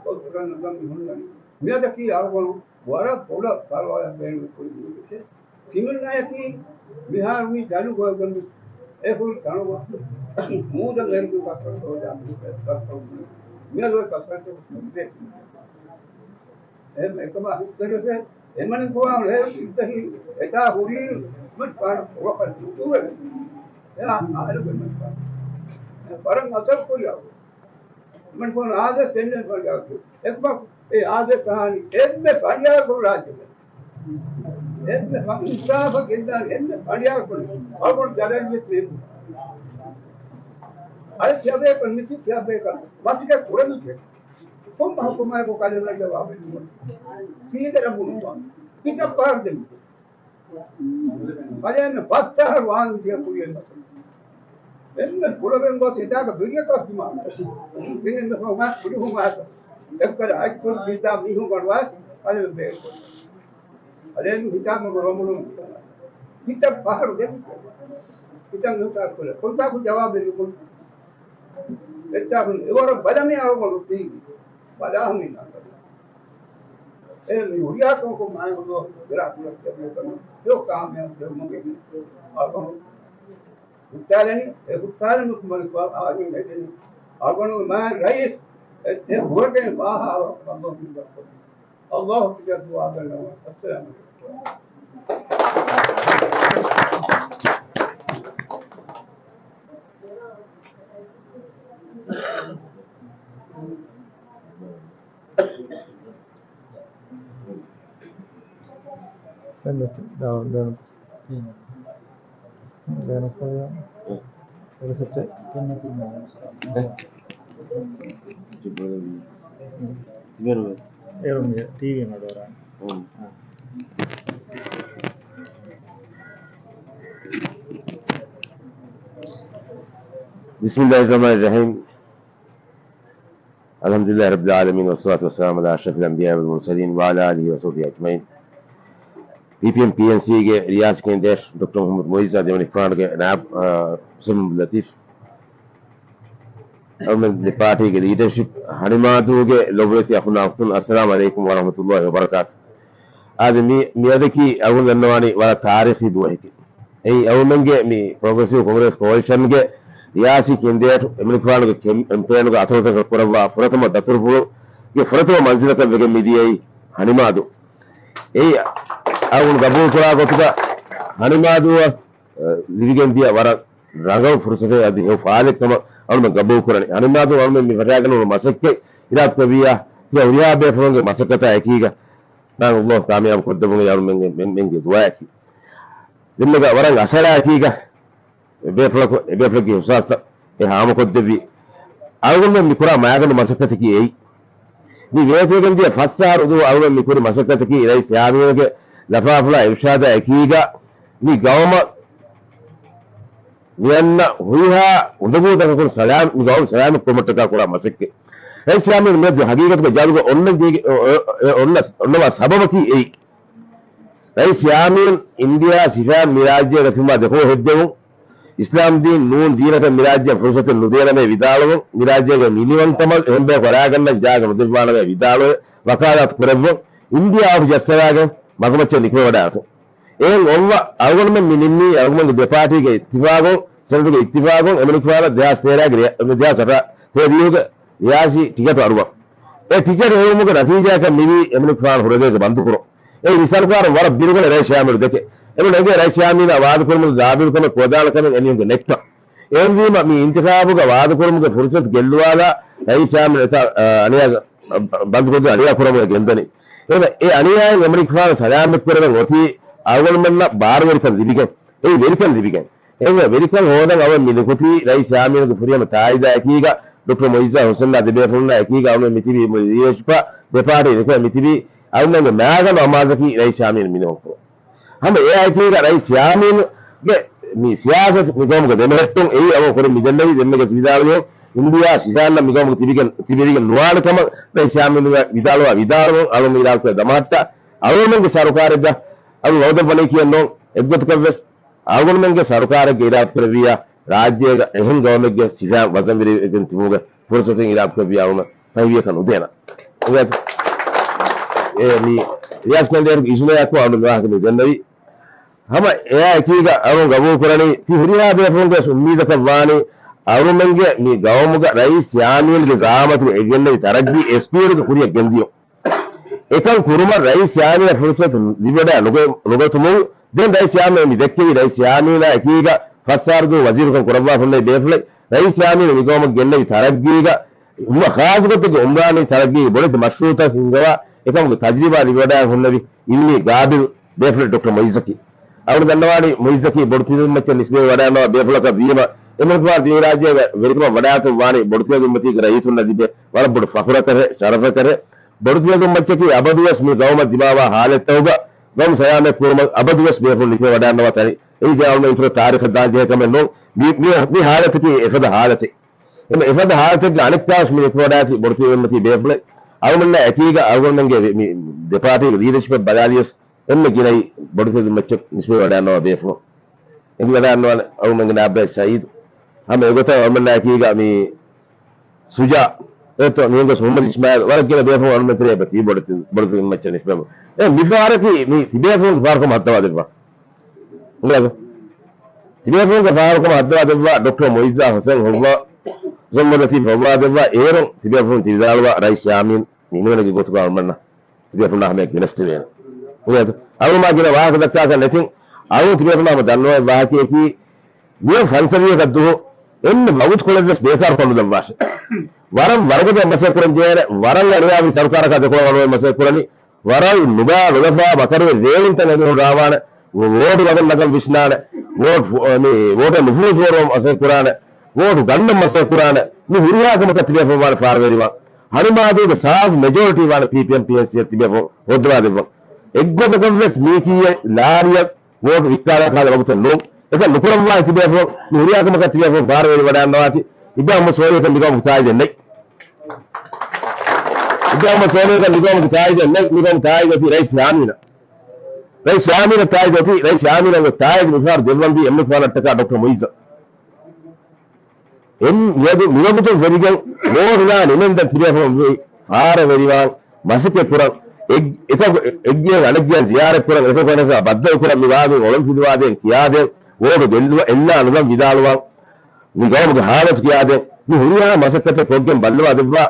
ހޮސްޕިޓަލް ނުދަން މި ހުންނަނީ. މިއަދަކީ އަޅުގަނޑު ވަރަށް ބޮޑަށް ފަރުވާއެއް ބޭނުން ކުރި މީހެކޭ. ތިމަންނަޔަކީ މިހާރު މި ޖަލު ގޮވެގެން އެ ހުރި ތަނުގަ މޫދަށް އެރިދޫ ކައްކަން ސޯދާ މީހެއް ކައްކަން މުޅި. މިއަދު އެ ކަސަރަތަކު ކުރިދޭ. އެހެން އެކަމާ ހިތަށް އެމަނިކުފާނު އެ އިއްޒަތް އެތާ ހުރީ މަނިކުފާނު އޮވަކަށް ނުކުރެވެ. އެއާ އާއިލުގެ މަނިކުފާނު. އެ ވަރަށް އަސަރު ކުރި އަޅު. މަނިކުފާނު އާދޭސް ދެންނެވި ފަނޑިޔާރަކު. އެކަމަކު އެ އާދޭސް އަހާނީ އެންމެ ފަނޑިޔާރަކު ރާއްޖެގަ. އެންމެ ފަ-، އިންސާފަށް ގެންދާނެ އެންމެ ފަނޑިޔާރަކު. އަޅުގަނޑު ޖަލަށް އައިސް މީހުން. އަދި ތިޔަބޭކަލުން މިތި ތިޔަބޭކަލުން. މަސައްކަތް ކުރެވިއްޖެ. ކޮން ބަހަކު މާތް ކަލޭމެން ޖަވާބެއް ނުވަނީ؟ ކީއްވެ ނަމުނު ވާން؟ ކިތައް ފަހަރު ދެން؟ ކަލޭމެން ފަސް ފަހަރު ވާން ތިޔަ ކުރިޔަށް ނަސަ. އެންމެ ކުޅެވެން ގޮސް އެތާގަ ބިރިޔަކަށް ދިމާ. އެންމެ ހޮނގާ ކުރިހުން އާސަ. އެއްކަލަ އައިސްކޮޅު ބީތާ މީހުން ގަނޑުވާ ކަލޭމެން ބޭކޮށް. އަދެ މި ހިތާމަގު ރޮމުނު ހިތަށް ފަހަރު ދެވި. ހިތަށް ނުތާ ކުރެ. ކޮންތާކު ޖަވާބެއް ނުކުން. އެއްޗާކުން އެވަރަށް ބަލަމި އަޅުގަނޑު ތީ. ބަލާހުން އިންނާ. އެ މި ހުރިހާ ކަމަކު މާތް ގެރާ ކުރަސް ކެބި ކަމަށް އެ ކާމިޔާބު ކުރުމުގެ އަޅުގަނޑު ހުއްޓާލަނީ، އެ ހުއްޓާލުމަކު މަނިކުފާނު އާދެ ހެދެނީ. އަޅުގަނޑުގެ މާތް ރައީސް އެ، އެ ހުރެގެން ވާހާ ވަކު އައްލާހު މި ދައްކަނީ. އައްލާހު ކިޔާ ދުޢާ ދަންނަވަން. އައްސަލާމު ޢަލައިކުމް. ސެންޑް ދާ ދެން. ދެން ކޮޔަ. އެ ސެޓް. އޭރު މި ޓީވީ މަޑުވަރާ. بسم الله الرحمن الرحيم. الحمد لله رب العالمين، والصلاة والسلام على أشرف الأنبياء والمرسلين وعلى آله وصحبه أجمعين. ޕީޕީއެމް ޕީއެންސީގެ ރިޔާސީ ކެންޑިޑޭޓް ޑޮކްޓަރ މުޙައްމަދު މުޢިއްޒު، ދެވަނަ އިކްރާންގެ ނާއިބު، އާ، ހުސެން މުޙައްމަދު ލަތީފް، އަޅުމެން ދެ ޕާޓީގެ ލީޑަރޝިޕް، ހަނިމާދޫގެ ލޮބުވެތި އަޚުންނާ އުޚްތުން، އައްސަލާމު ޢަލައިކުމް ވަރަޙްމަތުﷲި ވަބަރަކާތު. އާދެ، މި، މިއަދަކީ އަޅުގަނޑު ދަންނަވާނީ ވަރަށް ތާރީޚީ ދުވަހެކޭ. އެއީ އަޅުމެންގެ މި ޕްރޮގްރެސިވް ކޮންގްރެސް ކޯލިޝަންގެ ރިޔާސީ ކެންޑިޑޭޓް އެމަނިކުފާނުގެ ކެމް-، ކެމްޕޭނުގަ އަތޮޅުތަކަށް ކުރައްވާ ފުރަތަމަ ދަތުރުފުޅުގެ ފުރަތަމަ މަންޒިލަކަށް ވެގެން މިދިޔައީ ހަނިމާދޫ. އެއީ އަޅުގަނޑު ގަބޫލުކުރާ ގޮތުގަ ހަނިމާދޫއަށް، އަ، ލިބިގެންދިޔަ ވަރަށް ރަނގަޅު ފުރުސަތެއް އަދި ހެޔޮ ފާލެއް ކަމަށް އަޅުމެން ގަބޫލުކުރަނީ. ހަނިމާދޫ އަޅުމެން މި ފަށާގެން ހުރި މަސައްކަތް އިރާދަކުރެއްވިއްޔާ، ތިޔަ ހުރިހާ ބޭފުޅުންގެ މަސައްކަތާ އެކީގަ ނާ ﷲ ކާމިޔާބު ކޮށްދެއްވުން އަޅުމެންގެ މެން-، މެންގެ ދުޢާއަކީ. ދެންމެގަ ވަރަށް އަސަރާ އެކީގަ ބޭފުޅަކު، އެ ބޭފުޅަކީ އިޙްސާސްތައް އެ ހާމަކޮށްދެއްވި. އަޅުގަނޑުމެން މި ކުރާ މާގަނޑު މަސައްކަތަކީ އެއީ. މި ވޭތުވެގެން ދިޔަ ފަސް އަހަރު ދުވަހު އަޅުގަނޑު މި ކުރި މަސައްކަތަކީ ރައީސް ޔާމީނުގެ ލަފާފުޅާ އިރުޝާދާ އެކީގަ މި ގައުމަށް މިއަންނަ ހުރިހާ އުނދަގޫތަކަކުން ސަލާމް، މި ގައުމު ސަލާމަތް ކުރުމަށްޓަކާ ކުރާ މަސައްކަތް. ރައީސް ޔާމީނު މިއަދު ހަގީގަތުގަ ޖަލުގަ އޮންނަން ޖެހިގެ-، އޮ-، އޮ-، އޮ-، އޮންނަ، އޮންނަވާ ސަބަބަކީ އެއީ. ރައީސް ޔާމީން އިންޑިއާ ސިފައިން މި ރާއްޖޭގަ ތިބުމާ ދެކޮޅު ހެއްދެވުން، އިސްލާމް ދީން ނޫން ދީނަކަށް މި ރާއްޖެއަށް ފުރުސަތެއް ނުދޭނަމޭ ވިދާޅުވުން، މި ރާއްޖޭގެ މިނިވަންކަމަށް އެހެން ބަޔަކު ވަޑާގަންނަން ޖާގަ ނުދެއްވާނަމޭ ވިދާޅުވެ، ވަކާލާތު ކުރެއްވުން، އިންޑިއާ އޮފީހަށް ޖައްސަވާގެން މަގުމައްޗަށް ނިކުމެވަޑާގަތުން. އެހެން އޮއްވަ އަޅުގަނޑުމެން މި ނިންމީ އަޅުގަނޑުމެންގެ ދެ ޕާޓީގެ އިއްތިފާގުން، ސެނެޓުގެ އިއްތިފާގުން، އެމަނިކުފާނަށް ދެހާސް ތޭރަގެ ރިޔާ-، ދެހާސް އަށާ ތޭރަ ވިހުގެ ރިޔާސީ ޓިކެޓު އަރުވަން. އެ ޓިކެޓު ހެއްވުމުގެ ނަތީޖާއަކަށް މިވީ އެމަނިކުފާނު ހުރެގޭގެ ބަންދުކުރުން. އެ މި ސަރުކާރުން ވަރަށް ބިރުގަނެ ރައީސް ޔާމީނު ދެކެ. އެމަނިކު އެނގޭ ރައީސް ޔާމީނާ ވާދަކުރުމުގެ ގާބިލުކަމެއް ކުޅަދާނަ ކަމެއް އެމީހުންގެ ނެތްކަން. އެހެންވީމަ މި އިންތިޚާބުގަ ވާދަކުރުމުގެ ފުރުސަތު ގެއްލުވާލާ ރައީސް ޔާމީނު އެތާ، އަ، އަނިޔާ، އަ، ބަންދުކޮށްދޭ އަނިޔާ ކުރަމުގެ ގެންދަނީ. އެހެން އެ އަނިޔާއިން އެމަނިކުފާނު ސަލާމަތްކުރެވެން އޮތީ އަޅުގަނޑުމެންނަށް ބާރުވެރިކަން ލިބިގެން. އެއީ ވެރިކަން ލިބިގެން. އެހެންވެ، ވެރިކަން ހޯދަން އަޅުގަނޑު މި ނިކުތީ ރައީސް ޔާމީނުގެ ފުރިހަމަ ތާއީދާ އެކީގަ، ޑޮކްޓަރ މުޢިއްޒާ ހުސެންއާ ދެބޭފުޅުންނާ އެކީގަ އަޅުގަނޑު މިތިބީ މު-، ލީޑަރޝިޕާ ދެ ޕާޓީ ނިކުމެ މިތިބީ އަޅުގަނޑުގެ މާގަނޑު އަމާޒަކީ ރައީސް ޔާމީނު މިނިވަންކުރުން. ހަމަ އެއާ އެކީގަ ރައީސް ޔާމީނުގެ މި ސިޔާސަތު މިގައުމުގަ ދެމެހެއްޓުން އެއީ އަޅުގަނޑު ކުރިން މިދެންނެވި ދެންމެގެ ވިދާޅުވިޔަ އިންޑިއާ ސިފައިންނަށް މިގައުމުގަ ތިބިގެން، ތިބެވިގެން ނުވާނެ ކަމަށް ރައީސް ޔާމީނުގެ ވިދާޅުވާ ވިދާޅުވުން އަޅުގަނޑު އިރާދަކުރޭ ދަމަހައްޓާ އަޅުގަނޑުމެންގެ ސަރުކާރެއްގަ އަޅުގަނޑު ހޯދައްވަނީ ކިޔަން ނޫން. އެއްގޮތަކަށްވެސް އަޅުގަނޑުމެންގެ ސަރުކާރެއްގެ އިރާދަކުރެއްވިއްޔާ، ރާއްޖޭގަ އެހެން ގައުމެއްގެ ސިފައިން ވަޒަންވެރިވެގެން ތިބުމުގެ ފުރުސަތެއް އިރާދަކުރެއްވިއްޔާ އަޅުގަނޑު ފަހިވިޔަކަށް ނުދޭނަން. އެ މި ރިޔާސީ ކެންޑިޑޭޓްގެ އިޖުނަޔަކު އަޅުގަނޑު މިވާހަކަ މި ދެންނެވި. ހަމަ އެއާ އެކީގަ އަޅުގަނޑު ގަބޫލު ކުރަނީ، ތި ހުރިހާ ބޭފުޅުންގެ ވެސް އުއްމީދަކަށް ވާނީ، އަޅުމެންގެ މި ގައުމުގަ ރައީސް ޔާމީންގެ ޒައާމަތުގަ އެ ގެންނެވި ތަރައްގީ އެ ސްޕީޑުގެ ކުރިއަށް ގެންދިޔުން. އެކަން ކުރުމަށް ރައީސް ޔާމީނަށް ފުރުސަތު ލިބިވަޑައި ނުގެ-، ނުގަތުމުން، ދެން ރައީސް ޔާމީނު މި ދެއްކެވި ރައީސް ޔާމީނާ އެކީގަ ފަސް އަހަރު ދުވަހު ވަޒީރުކަން ކުރައްވާފަ ހުންނެވި ބޭފުޅެއް. ރައީސް ޔާމީނު މިގައުމަށް ގެންނެވި ތަރައްގީގަ، އުމް-، ޚާއްޞަގޮތެއްގެ އުމްރާނީ ތަރައްގީގެ ބޮޑެތި މަޝްރޫޢުތައް ހިންގަވާ، އެކަމުގެ ތަޖްރިބާ ލިބިވަޑައި ހުންނެވި އިލްމީ ގާބިލް ބޭފުޅެއް ޑޮކްޓަރ މުޢިއްޒަކީ. އަޅުގަނޑު ދަންނަވާނީ މުޢިއްޒަކީ ބޮޑުތިބި މައްޗަށް ނިސްބަތް ވަޑައިގަންނަވާ ބޭފުޅަކަށް ވީމަ، އެމަނިކުފާނު ދިވެހިރާއްޖޭގެ ވެރިކަމަށް ވަޑައިގަތުން ވާނީ ބޮޑުތިބި މައްޗަކީ ރައްޔިތުންނަށް ލިބޭ ވަރަށް ބޮޑު ފަޚުރަކަށެ، ޝަރަފަކަށެ. ބޮޑުތިބި މައްޗަކީ އަބަދުވެސް މި ގައުމަށް ދިމާވާ ހާލަތްތަކުގަ ގައުމު ސަލާމަތް ކުރުމަށް އަބަދުވެސް ބޭފުޅުން ނިކުމެވަޑައިގަންނަވާ ތަނެއް. އެއީ ދެން އަޅުގަނޑު އިތުރަށް ތާރީޚަށް ދާން ޖެހޭ ކަމެއް ނޫން. މި، މި، މި ހާލަތަކީ އެފަދަ ހާލަތެއް. އެމަ އެފަދަ ހާލަތެއްގެ އަނެއްކާވެސް މި ނިކުމެވަޑައިގަތީ ބޮޑުތިބި މައްޗަކީ ބޭފުޅެއް. އަޅުގަނޑާ އެކީގަ އަޅުގަނޑުމެންގެ މި ދެ ޕާޓީގެ ލީޑަޝިޕެއް ބަލާލިޔަސް އެންމެ ގިނައީ ބޮޑުތިބި މައްޗަށް ނިސްބަތް ވަޑައިގަންނަވާ ބޭފުޅުން. އެނގިވަޑައިގަންނަވާނެ އަޅުގަނޑުގެ ނާއިބް ސައީދު. ހަމަ އެގޮތަށް އަޅުގަނޑާ އެކީގަ މި ސުޖާ، އެއްތޯ މިހެން ގޮސް މުޙައްމަދު އިސްމާޢީލް، ވަރަށް ގިނަ ބޭފުޅުން އަޅުގަނޑުމެން ތެރޭ އެބަތިބި ބޮޑުތި-، ބޮޑުތިބި މައްޗަށް ނިސްބަތް. އެ މިފަހަރަކީ މި ތިބޭފުޅުންގެ ފަހަރުކަމަށް ހައްދަވާ ދެއްވާ. އިނގޭތޯ؟ ތިބޭފުޅުންގެ ފަހަރުކަމަށް ހައްދަވާ ދެއްވާ ޑޮކްޓަރ މުޢިއްޒާ ހުސެން ހޮއްވާ، ހުސެން މުޙައްމަދު ލަތީފް ހޮއްވާ ދެއްވާ އޭރުން ތިބޭފުޅުން ތި ވިދާޅުވާ ރައީސް ޔާމީން މި މިވަނީގެ ގޮތުގަ އަޅުމެންނަށް ތިބޭފުޅުންނާ ހަމަޔަށް ގެނެސްދެވޭނެ. އިނގޭތޯ؟ އަޅުމާ ގިނަ ވާހަކަ ދައްކާކަށް ނެތިން. އަޅުން ތިބޭފުޅުންނާ ހަމަ ދަންނަވާ ވާހަކަޔަކީ، މިއޮތް ފަންސަވީހަކަށް ދުވަހު އެންމެ ވަގުތުކޮޅެއްވެސް ބޭކާރުކޮށް ނުލައްވާށެ. ވަރަށް ވަރުގަދަ މަސައްކަތް ކުރަން ޖެހޭނެ، ވަރަށް އަނިޔާވެރި ސަރުކާރަކާ ދެކޮޅަށް އަޅުގަނޑު މަސައްކަތް ކުރަނީ. ވަރަށް ނުބާ ނުލަފާ މަކަރުވެރި ރޭވުންތައް އެމީހުން ރާވާނެ. ވޯޓު ވަގަށް ނަގަން ވިސްނާނެ. ވޯޓް ފު-، މި ވޯޓަށް ނުފޫޒު ފޯރުވަން މަސައްކަތް ކުރާނެ. ވޯޓު ގަންނަން މަސައްކަތް ކުރާނެ. މި ހުރިހާ ކަމަކަށް ތިބޭފުޅުން ވާނެ ފާރަވެރިވާން. ހަނިމާދޫގެ ސާފު މެޖޯރިޓީ ވާނެ ޕީޕީއެމް ޕީއެންސީއަށް ތިބޭފުޅުން ހޯއްދަވާ ދެއްވަން. އެއްގޮތަކަށްވެސް މީކީއެއް ލާރިއަށް ވޯޓު ވިއްކާލާ ކާލަ ވަގުތެއް ނޫން. އެކަން ނުކުރައްވާ ތިބޭފުޅުން. މި ހުރިހާ ކަމަކަށް ތިބޭފުޅުން ފާރަވެރިވަޑައިގަންނަވާތި. އިބްރާހިމް ސޯލިހަކަށް މިގައުމުގެ ތާއީދެއް ނެތް. އިބްރާހިމް ސޯލިހަކަށް މިގައުމުގެ ތާއީދެއް ނެތް. މިގައުމުގެ ތާއީދު އޮތީ ރައީސް ޔާމީނަށް. ރައީސް ޔާމީނަށް ތާއީދު އޮތީ، ރައީސް ޔާމީނަށް ތާއީދު މިފަހަރު ދެއްވަންވީ އެމްއެފްއާރަށްޓަކާ ޑޮކްޓަރ މުއިއްޒަށް. އެން މިއަދު މިވަގުތުން ފެށިގެން ވޯޓުލާ ނިމެންދަން ތިބޭފުޅުން ވީ ފާރަވެރިވާން، މަސައްކަތް ކުރަން، އެއް-، އެކަކު އެއްގެއަށް އަނެއްގެއަށް ޒިޔާރަތް ކުރަން، އެކަކު އަނެކާ ބައްދަލު ކުރަން، މި ވާގޮތް އޮޅުންފިލުވާދޭން ކިޔާދޭން، ވޯޓު ދެއްލުވަ-، އެއްލާ ނުލަން ވިދާޅުވަން، މި ގައުމުގެ ހާލަތު ކިޔާދޭން، މި ހުރިހާ މަސައްކަތެއް ކޮށްގެން ބައްލަވާ ދެއްވާ.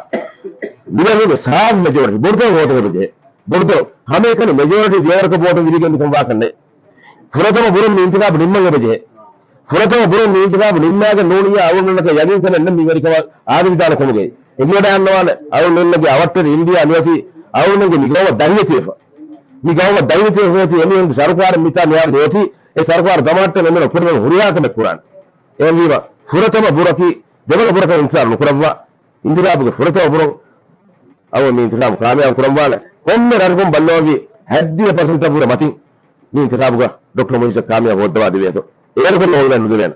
މިވަގުތު ސާފު މެޖޯރިޓީ ބޮޑުތަން ވޯޓު ހެދުން ޖެހޭ. ބޮޑުތަން ހަމައެކަނި މެޖޯރިޓީ ދިޔަވަރަކަށް ވޯޓު ވިލިގެން މިކަން ވާކަށް ނެތް. ފުރަތަމަ ބުރުން މި އިންތިޚާބު ނިންމަން އެބަޖެހޭ. ފުރަތަމަ ބުރުން މި އިންތިޚާބު ނިންމާގެން ނޫނިއްޔާ އަޅުގަނޑަކަށް ޔަގީންކަމެއް ނެތް މި ވެރިކަމަށް އާދެވިދާނެ ކަމުގައި. އެނގިވަޑައިގަންނަވާނެ އަޅުގަނޑުމެންގެ އަވަށްޓެރި އިންޑިއާ މިއޮތީ އަޅުގަނޑުގެ މި ގައުމަށް ދަހިވެތިވެފަ. މި ގައުމަށް ދަހިވެތިވެފަ އޮތީ އެމީހުންގެ ސަރުކާރަށް މިތާ މިހާރު އޮތީ އެ ސަރުކާރު ދަމާއްޓަން އެމީހުން ކުރަން ހުރިހާ ކަމެއް ކުރާނެ. އެހެންވީމަ ފުރަތަމަ ބުރަކީ ދެވަނަ ބުރަކަށް އިންތިޒާރު ނުކުރައްވާ. އިންތިޚާބުގެ ފުރަތަމަ ބުރުން އަޅުގަނޑު މި އިންތިޚާބު ކާމިޔާބު ކުރަންވާނެ. ކޮންމެ ރަށަކުން ބައްލަވަންވީ ހަތްދިހަ ޕަސެންޓަށް ވުރެ މަތިން މި އިންތިޚާބުގަ ޑޮކްޓަރ މުއިއްޒަށް ކާމިޔާބު ހޯއްދަވާ ދެވޭތޯ. އޭރަކުން އޮޅުގަނޑު ނުދެވޭނެ.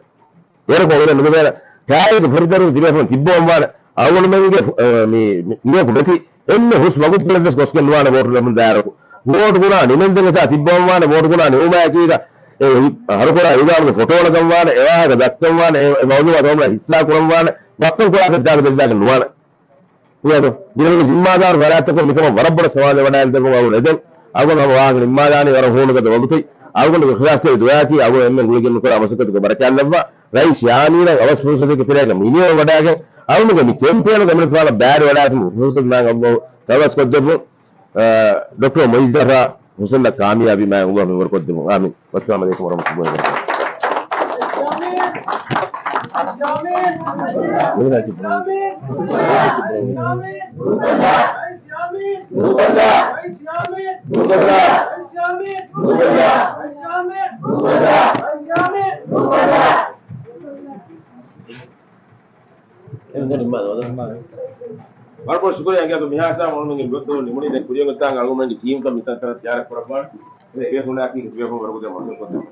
އޭރަކުން އޮޅުގަނޑު ނުދެވޭނެ. ކާއެއްގެ ފުރިތަރު ތިބޭފުޅުން ތިއްބަވަންވާނެ. އަޅުގަނޑުމެންގެ ފު-، އަ، މި، މި، މިއަކު ނެތި އެންމެ ހުސް ވަގުތުކޮޅެއްވެސް ގޮސްގެން ނުވާނެ ވޯޓު ލެއްވުން ދާއިރަކު. ވޯޓު ގުނާ ނިމެންދެން އެތާ ތިއްބަވަންވާނެ. ވޯޓު ގުނާ ނިމުމާއެކީގަ އެ ހަރުކުރާ އިލްޒާމުގެ ފޮޓޯ ނަގަންވާނެ، އެވާހަކަ ދައްކަންވާނެ، އެ، އެ މައުލޫމާތު ހަމަ ހިއްސާ ކުރަންވާނެ، ވައްކަން ކުރާކަށް ދާގަ ދެއްވާގެން ނުވާނެ. މިއަދު މިރަށުގެ ޒިންމާދާރު ފަރާތްތަކުން މިކަމަށް ވަރަށް ބޮޑަށް ސަމާލުވެވަޑައި ދެއްވުން އަޅުގަނޑު އެދެން. އަޅުގަނޑު ހަމަ ވާހަކަ ނިންމާލާނީ ވަރަށް ހޫނުގަދަ ވަގުތު. އަޅުގަނޑުގެ އިޚްލާސްތެރި ދުޢާއަކީ އަޅުގަނޑު އެންމެން ގުޅިގެން ނުކުރާ މަސައްކަތުގެ ބަރަކާތް ލައްވާ. ރައީސް ޔާމީނަށް އަވަސް ފުރުސަތެއްގެ ތެރޭގަ މި ނިޔަމަ ވަޑާގެން އަޅުގަނޑުގެ މި ކެމްޕޭނުގެ މިނިޓު ބާރު ވަޑާގަތުމުގެ ފުރުސަތު މާތް ﷲ ތަވައްސަލް ކޮށްދެއްވުން. އަ، ޑޮކްޓަރ މުއިއްޒަށާ ހުސެންއަށް ކާމިޔާބީ މާތް ﷲ މިންވަރު ކޮށްދެއްވުން. އާމީން. ވައްސަލާމް ޢަލައިކުމް ވަރަޙްމަތުﷲ ވަބަރަކާތުހު. ވަރަށް ބޮޑަށް ޝުކުރިއްޔާ އިނގޭތޯ މިހާ ސާ މޮޅުމެންގެ މިގޮތުން ނިމުނީ. ދެން ކުރިޔަށް ގޮތާ އަޅުގަނޑުމެންގެ ޓީމްތައް މިތަންތަނަށް ޒިޔާރަތް ކުރައްވާނެ. ބޭފުޅުންނާއެކީ ބޭފުޅުން ވަރަށް ގޮތެއް މަސައްކަތް ކޮށްދެމުން.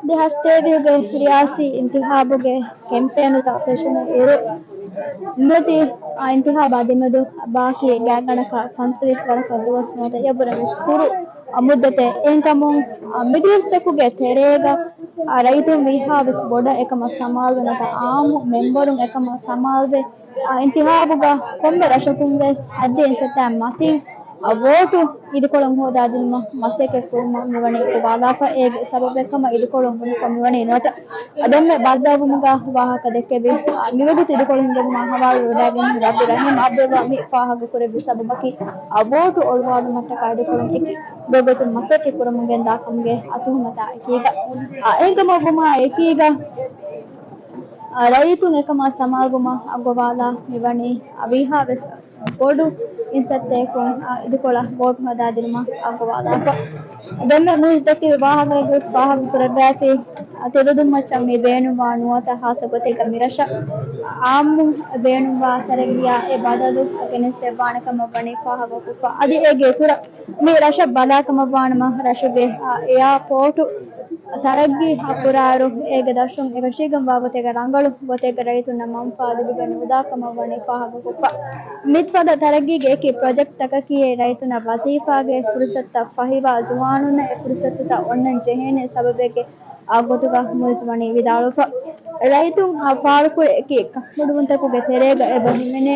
ދެހާސް ތޭވީހުގެ ރިޔާސީ އިންތިޚާބުގެ ކެމްޕޭނުތައް ފެށުނު އިރު، މިއޮތީ އާ އިންތިޚާބާ ދެމެދު ބާކީ ގާތްގަނޑަކަށް ފަންސަވީސް ވަރަކަށް ދުވަސް ނުވަތަ އެއަށްވުރެ ވެސް ކުރު އާ މުއްދަތެއް. އެހެންކަމުން އާ މިދުވަސްތަކުގެ ތެރޭގަ އާ ރައްޔިތުން ވީހާވެސް ބޮޑަށް އެކަމަށް ސަމާލުވެ ނުވަތަ އާއްމު މެމްބަރުން އެކަމަށް ސަމާލުވެ، އާ، އިންތިޚާބުގަ ކޮންމެ ރަށަކުން ވެސް ހައްދި އިންސައްތާ މަތިން، އާ، ވޯޓު އިދިކޮޅުން ހޯދާދިނުމަށް މަސައްކަތް ކުރުމަށް މިވަނީ ގޮވާލާފަ. އޭގެ ސަބަބެއް ކަމަށް އިދިކޮޅު ހުންނަފަ މިވަނީ ނުވަތަ އާ ދެންމެ ބައްދަލުވުމުގަ ވާހަކަ ދެއްކެވި، އާ، މިވަގުތު އިދިކޮޅު ހިންގެވުމާ ހަވާލުވެވަޑައިގެން ރައްބި ރަހީމް އަބްދުﷲ މި ފާހަގަކުރެއްވި ސަބަބަކީ، އާ، ވޯޓު އޮޅުވާލުމަށްޓަކާ އިދިކޮޅުން އެކި ގޮތްގޮތުން މަސައްކަތް ކުރަމުން ގެންދާ ކަމުގެ އާ ތުހުމަތާ އެކީގަ، އާ، އެހެންކަމަށްވުމާ އެކީގަ، އާ، ރައްޔިތުން އެކަމާ ސަމާލުވުމަށް އަގުވާލާ މިވަނީ އަވީހާ ވެސް ބޮޑު އިންސައްތައަކުން، އާ، އިދިކޮޅަށް ވޯޓު ހަދާދިނުމަށް އަގުވާލާފަ. ދެންމެ މުއިޒް ދެއްކެވި ވާހަކައިގަވެސް ފާހަގަ ކުރެއްވިއެވެ. އާ، ތެދުދުންމައްޗަށް މި ބޭނުންވާ ނުވަތަ ހާއްސަ ގޮތެއްގަ މި ރަށަށް އާއްމު ބޭނުންވާ ތަރައްގީއާ އެ ބަދަލު ގެނެސްދެއްވާނެ ކަމަށް ވަނީ ފާހަގަކޮށްފަ. އަދި އޭގެ އިތުރަށް މި ރަށަށް ބަލާކަމަށްވާނަމަ، ރަށުގެ، އާ، އެއާޕޯޓު ތަރައްގީ ކުރާއިރު، އޭގެ ދަށުން އެކަށީގެންވާ ގޮތެއްގަ ރަނގަޅު ގޮތެއްގަ ރައްޔިތުންނަށް މަންފާދު ލިބެން ނުދާކަމަށް ވަނީ ފާހަގަކޮށްފަ. މިފަދަ ތަރައްގީގެ އެކި ޕްރޮޖެކްޓްތަކަކީ ރައްޔިތުންނަށް ވަޒީފާގެ ފުރުސަތުތައް ފަހިވާ ޒުވާނުންނަށް އެ ފުރުސަތުތައް އޮންނަން ޖެހޭނެ ސަބަބެއްގެ އާ ގޮތުގަ މުއިޒް ވަނީ ވިދާޅުވެފަ. ރައްޔިތުން އާ ފާޅުކުރި އެކި ކަންބޮޑުވުންތަކުގެ ތެރޭގަ އެބަ ހިމެނޭ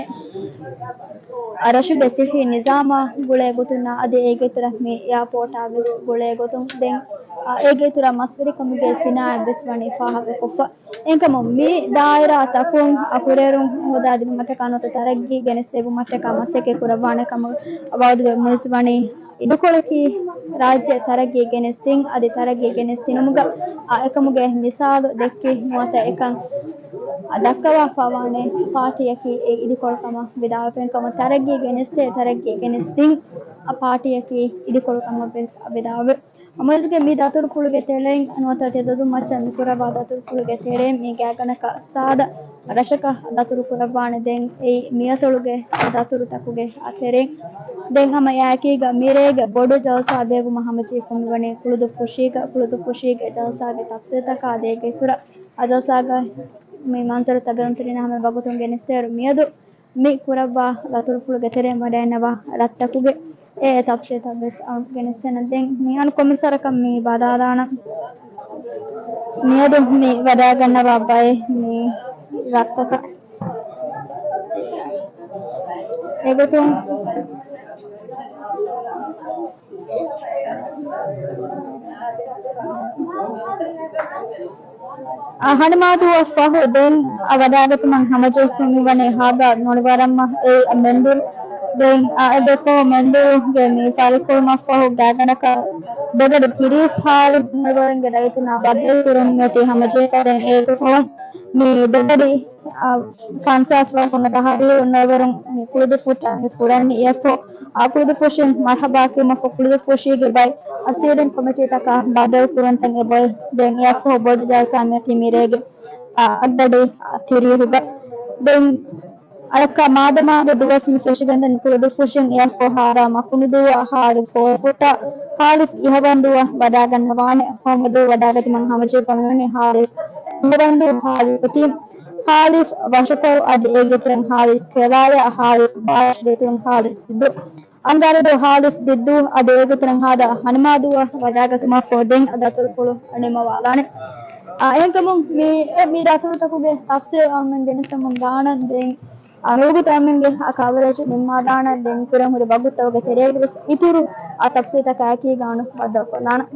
އާ ރަށުގެ ސިފީ ނިޒާމާ ގުޅޭ ގޮތުންނާ އަދި އޭގެ އިތުރަށް މި އެއާޕޯޓާ ވެސް ގުޅޭ ގޮތުން ދެން އާ އޭގެ އިތުރަށް މަސްވެރިކަމުގެ ސިނާއަތް ވެސް ވަނީ ފާހަގަކޮށްފަ. އެހެންކަމުން މި ދާއިރާ ތަކުން އަކުރޭރުން ހޯދާދިނުމަށްޓަކާ ނުވަތަ ތަރައްގީ ގެނެސްދެވުމަށްޓަކާ މަސައްކަތް ކުރައްވާނެ ކަމަށް ވައުދުވެ މުޅިސް ވަނީ. އިދިކޮޅަކީ ރާއްޖެ ތަރައްގީ ގެނެސްދިން، އަދި ތަރައްގީ ގެނެސްދިނުމުގަ އާ އެކަމުގެ މިސާލު ދެއްކި ނުވަތަ އެކަން ދައްކަވާފަވާނެ ޕާޓީއަކީ އެ އިދިކޮޅު ކަމަށް ވިދާޅުވެފައި ކަމަށް ތަރައްގީ ގެނެސްދޭ، ތަރައްގީ ގެނެސްދިން އާ ޕާޓީއަކީ އިދިކޮޅު ކަމަށް ވެސް ވިދާޅުވޭ. އަމަލުގެ މި ދަތުރުފުޅުގެ ތެޅެއިން ނުވަތަ ތެދުދު މައްޗަށް މިކުރައްވާ ދަތުރުފުޅުގެ ތެޅެއިން މި ގާތްގަނޑަކަށް ސާދަ ރަށަކަށް ދަތުރު ކުރައްވާނެ. ދެން އެއީ މިއަތޮޅުގެ ދަތުރުތަކުގެ އަތެރެއިން. ދެން ހަމަ އެއާއެކީގަ މިރޭގެ ބޮޑު ޖަލްސާ ބޭއްވުމަށް ހަމަޖެހިފަ މިވަނީ ކުޅުދުއްފުށީގަ، ކުޅުދުއްފުށީގެ ޖަލްސާގެ ތަފްސީލްތަކާ އަދި އޭގެ އިތުރަށް އާ ޖަލްސާގަ މި މަންޒަރު ތަބިއުންތެރިންނާ ހަމަ ވަގުތުން ގެނެސްދޭއިރު މިއަދު މި ކުރައްވާ ދަތުރުފުޅުގެ ތެރެއިން ވަޑައިގަންނަވާ ރަށްތަކުގެ އެ ތަފްސީލްތައް ވެސް އަޅު ގެނެސްދޭނަން. ދެން މިހާރު ކޮންމެސް ވަރަކަށް މި ބަލާލާނަން މިއަދު މި ވަޑައިގަންނަވާ ބައެއް މި ރަށްތަކަށް. އެގޮތުން އާ، ހަނިމާދޫއަށްފަހު ދެން އާ ވަޑައިގަތުމަށް ހަމަޖެހިފަ މިވަނީ ހާދަ ނޮޅިވަރަމަށް އެ މެންދުރު. ދެން އާ އެގޮތުން މެންދުރުގެ މި ފާޅުކުރުމަށްފަހު ގާތްގަނޑަކަށް ދެގަޑި ތިރީސް ހާލިފް ނޮޅިވަރުންގެ ރައްޔިތުންނާ ބައްދަލުކުރަން މިއޮތީ. ހަމަޖެހިފަ ދެން އޭގެ ފަހުން މި ދެގަޑި އާ، ފަންސާސް ވަރަކު ނުވަތަ ހަވީރު ނޮޅިވަރުން މި ކުޅުދުއްފުށަށް މި ފުރަނީ. އެއަށްފަހު އާ ކުޅުދުއްފުށިން މަރުހަބާ ކިޔުމަށްފަހު ކުޅުދުއްފުށީގެ ބައެއް އާ ސްޓޭޑިއަމް ކޮމިޓީތަކާ ބައްދަލު ކުރަންތައް އެބައޮތް. ދެން އެއަށްފަހު ބޮޑު ޖަލްސާ މިއޮތީ މިރޭގެ އާ އަށްގަޑި ތިރީހުގަ. ދެން އަޅަކާ މާދަމާގެ ދުވަސް މި ފެށިގެންދަނީ ކުޅުދުއްފުށިން. އެއަށްފަހު ހާދަ މަކުނުދޫއަށް ހާލިފް ފޯރުފުއްޓަށް، ހާލިފް އިހަވަންދޫއަށް ވަޑައިގަންނަވާނެ. ހަމަދޫ ވަޑައިގަތުމަށް ހަމަޖެހިފަ މިވަނީ ހާލިފް އިހަވަންދޫ، ހާލިފް އޮތީ ހާލިފް ވަށުފަހު އަދި އޭގެ ތެރެއިން ހާލިފް ކެލާޔަށް، ހާލިފް ބާޝްގެ ތެރެއިން ހާލިފް ދިއްދޫ، އަންދާރަދޫ ހާލިފް ދިއްދޫ އަދި އޭގެ ތެރެއިން ހާދަ ހަނިމާދޫއަށް ވަޑައިގަތުމަށްފަހު ދެން ދަތުރުފުޅު ނިމަވާލާނެ. އާ، އެހެންކަމުން މި، މި ދަތުރުތަކުގެ ތަފްސީލް އަޅުމެން ގެނެސްދެމުން ދާނަން. ދެން އާ، މިވަގުތު އަޅުމެންގެ އާ ކަވަރޭޖް ނިންމާލާނަން. ދެން ކުރިން ހުރި ވަގުތުތަކުގެ ތެރޭގަވެސް އިތުރު އާ ތަފްސީލްތަކާއެކީގަ އަޅުގަނޑު ބައްދަލުކޮށްލާނަން.